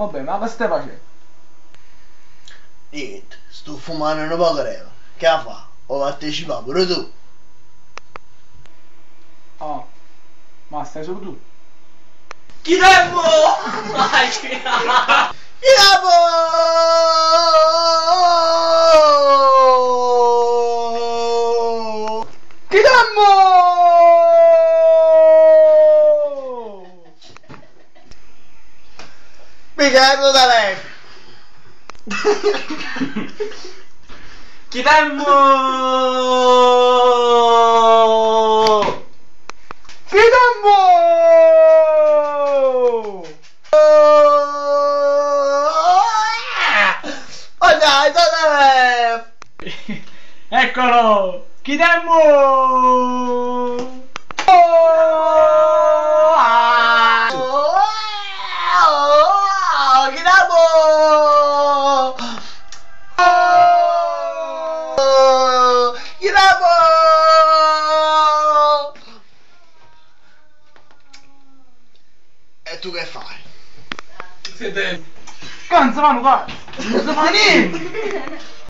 Vabbè, ma che stai facendo? Niente, sto fumando un poco d'erba. Che a fa? O partecipa pure tu. Ah, ma stai solo tu? Chi temmo? Chiamo! Chi temmo? Mi cado da lei. Chi temmo? Chi temmo? Oh dai, da lei. Eccolo! Chi temmo? Oh, chiamo! Oh, chiamo! E tu che fai? Canzo, vanno qua! Non si fa niente!